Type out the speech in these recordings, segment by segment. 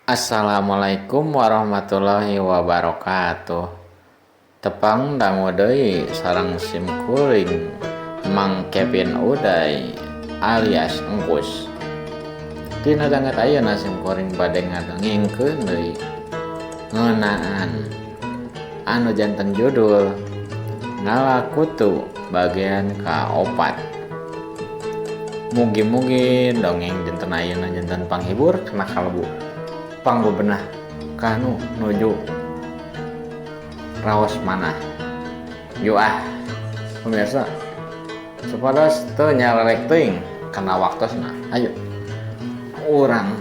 Assalamualaikum warahmatullahi wabarakatuh. Tepang dangu deui sareng sim kuring Mang Kevin Uday alias Engkus. Dina danget ayeuna sim kuring bade ngadongengkeun deui ngeunaan anu janten judul Ngala Kutu bagian kaopat. Mugi-mugi dongeng dinten ayeuna janten panghibur kana kalbu pangbebenah kanu nuju raos manah. Yuk ah pemirsa, supados teu nyarelek teuing kana waktosna. Ayo urang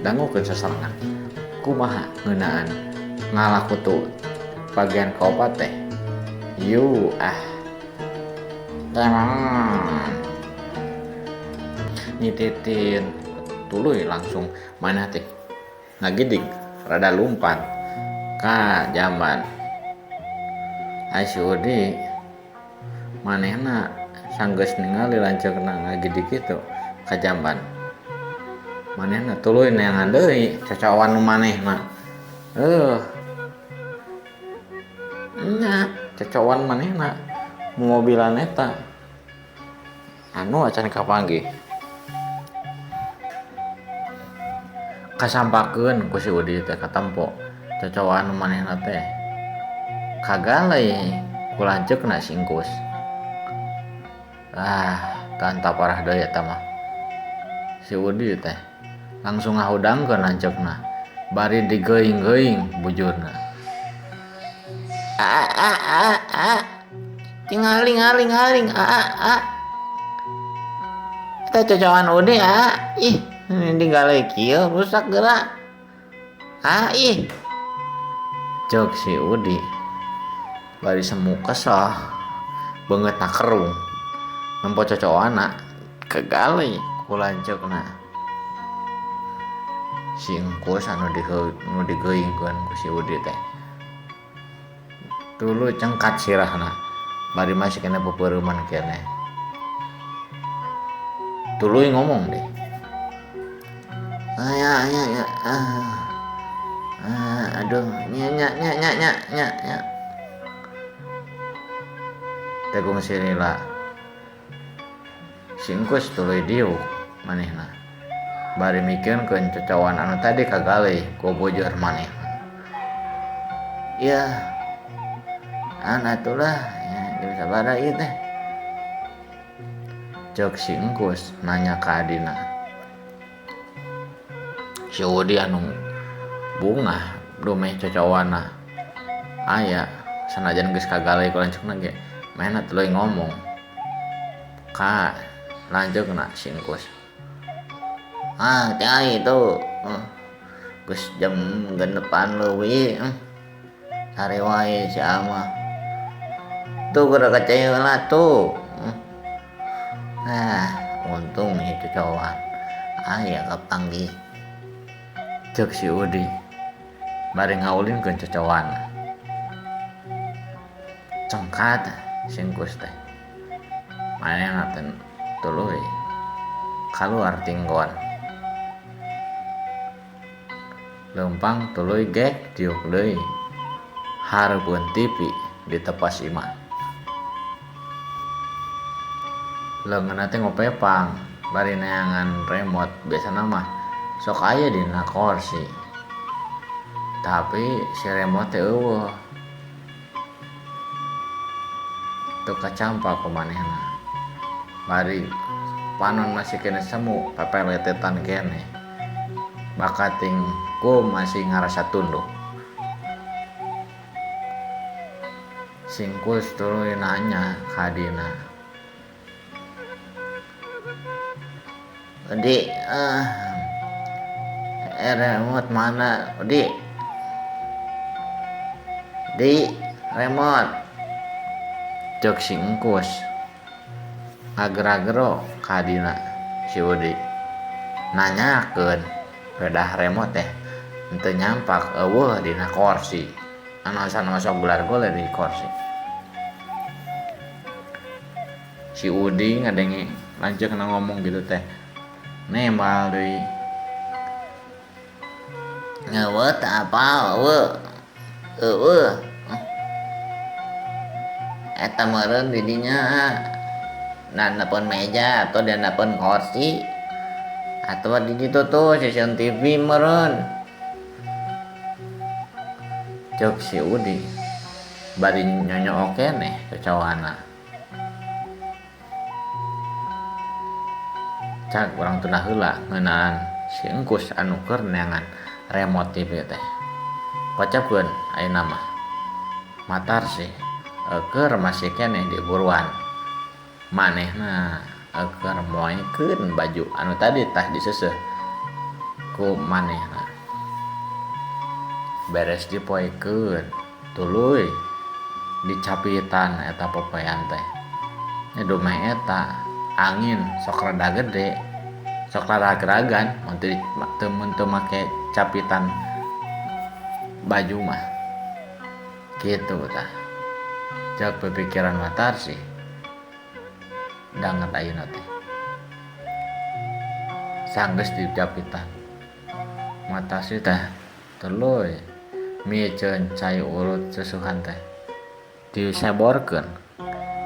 dangukeun sasarengan kumaha ngeunaan Ngala Kutu bagian kaopat teh. Yuk ah. Tenang. Nyititin tuluy langsung manah teh ngagidig rada lumpat ka jamban. Ai si Udi manehna sanggeus ningali lanceukna ngagidig kitu ka jamban. Manehna tuluy neangan deui cocowan nu manehna. Nya cocowan manehna momobilan eta anu acan kapanggih. Kasampakeun ku si Udi teh katempo cocowan nu manehna teh kagaleuy ku lanceukna si Engkus. Ah, tanta parah deui eta mah. Si Udi teh langsung ngahudangkeun lanceukna bari digeuing-geuing bujurna. A a a a tingaling aling aling a a a eta cocowan Udi a ih digaleuy kieu rusak geura a ih ceuk si Udi bari semu kesel beungeutna kerung nempo cocowanna kagaleuy ku lanceukna. Si Engkus anu digeuingkeun ku si Udi teh tuluy cengkat sirahna bari masih keneh pepeureuman keneh. Tuluy ngomong deh. Aya aya ya ah, aduh nya nya nya nya nya nya nya. Tegung sirila. Si Engkus tuluy diuk manehna. Bari mikirkeun cocowan anu tadi kagaleuy ku bujur manehna. Ya an atulah ya jam sabaraha ieu teh. Ceuk si Engkus nanya ka adina. Si Udi anu bungah dumeh cocowanna aya sanajan geus kagaleuy ku lanceukna ge manehna tuluy ngomong ka lanceukna si Engkus. Ah teh itu geus jam 6 leuwih sare wae si Amah tuh geura kacai heula tuh. Nah untung nih cocowan aya kapanggih. Ceuk si Udi bari ngaulinkeun cocowan. Cengkat si Engkus teh manehna teh tuluy kaluar tinggon. Leumpang tuluy gek diuk deui hareupeun TV di tepas imah. Leungeunna teh ngopepang bari neangan remote biasana mah sok aya dina korsi. Tapi si remote teh eueuh. Teu kacampa ku manehna. Bari panon masih keneh semu pepeletetan keneh. Bakating ku masih ngarasa tunduh. Si Engkus tuluy nanya ka adina. Udi, remote mana? Udi, di remote. Ceuk si Engkus ngagera-gero ka adina si Udi. Nanyakeun pedah remote teh henteu nyampak eueuh dina korsi. Anu asana sok gular-gulir di korsi. Si Udi ngadenge lanceukna ngomong gitu teh nembal deui. Eueuh teu apal eueuh. Eueuh. Eta meureun di dinya nandapeun meja atau dihandapeun kursi atawa di ditu tuh sisieun TV meureun. Ceuk si Udi bari nyonyook keneh cacawana. Cag urang tunda heula ngeunaan si Engkus anu keur neangan remote TV teh. Kocapkeun ayeuna mah. Matar sih keur masih keneh di buruan. Manehna keur moekeun baju anu tadi tah diseuseuh ku manehna. Beres dipoekeun tuluy dicapitan eta popoean teh. Nya dumeh eta angin sok rada gede sok raragragan mun teu mun teu make capitan baju mah. Kitu tah ceuk pipikiran Matar sih danget ayeuna teh. Sanggeus dicapitan Matar sih teh tuluy miceun cai urut susuhan teh diseborkeun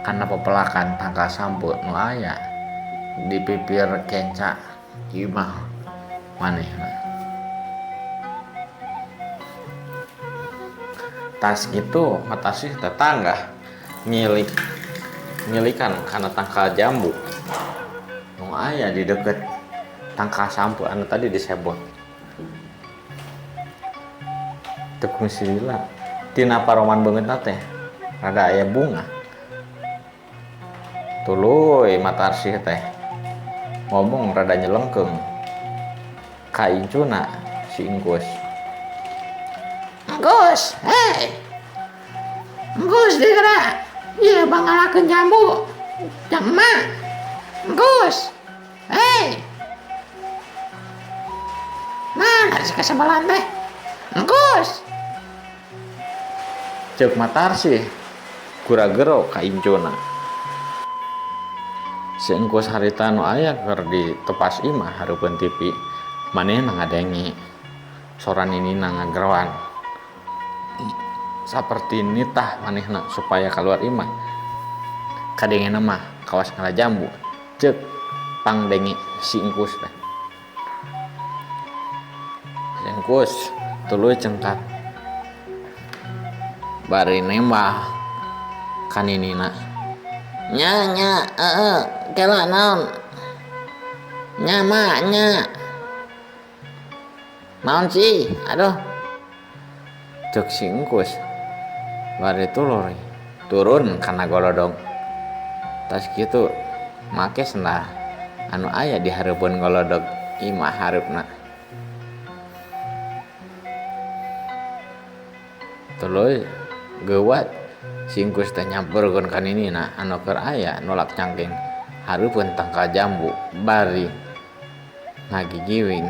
kana pepelakan tangkal sampeu nu aya di pipir kenca imah manehna. Tas kitu Matasih tetanggah ngilik ngilikan kana tangkal jambu nu aya di deukeut tangkal sampeu anu tadi disebor. Teu kungsi lila tina paroman beungeutna teh rada aya bunga. Tuluy Matarsih teh ngomong rada nyelengkeung ka incuna si Engkus. Engkus, hei. Engkus digeura. Ieu pangalakeun jambu. Jang emak. Engkus. Hei. Mana si kasebelan teh? Engkus. Ceuk Matarsih gura-gero ka incuna. Si Engkus harita nu aya keur di tepas imah hareupeun TV manehna ngadenge sora ninina ngageroan. Saperti nitah manehna supaya kaluar imah. Kadengena mah kawas ngala jambu. Ceuk pangdenge si Engkus teh. Si Engkus tuluy cengkat bari nembah ka ninina. Nya nya heeh kela naon? Nya ma nya. Naon sih? Aduh. Ceuk si Engkus bari tuluy turun kana golodog. Tas kitu make sendal anu aya di hareupeun golodog imah hareupna. Tuluy geuwat si Engkus teh nyamperkeun ka ninina anu keur aya nolak cangking hareupeun tangkal jambu bari ngagigiwing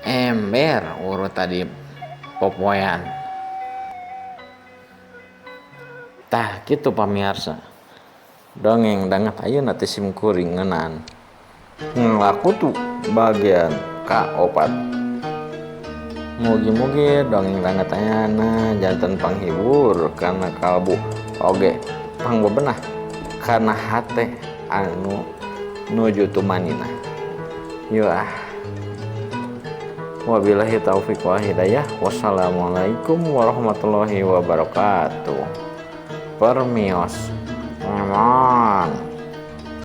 ember urut tadi popoean. Tah kitu pamiarsa dongeng danget ayeuna teh sim kuring ngeunaan ngalakutu bagian kaopat. Mugi-mugi dongeng danget ayana janten panghibur kana kalbu oge pangbebenah kana hate anu nuju tumanina. Yeuh ah. Wabillahi taufik wal hidayah. Wassalamualaikum warahmatullahi wabarakatuh. Permios. Emon.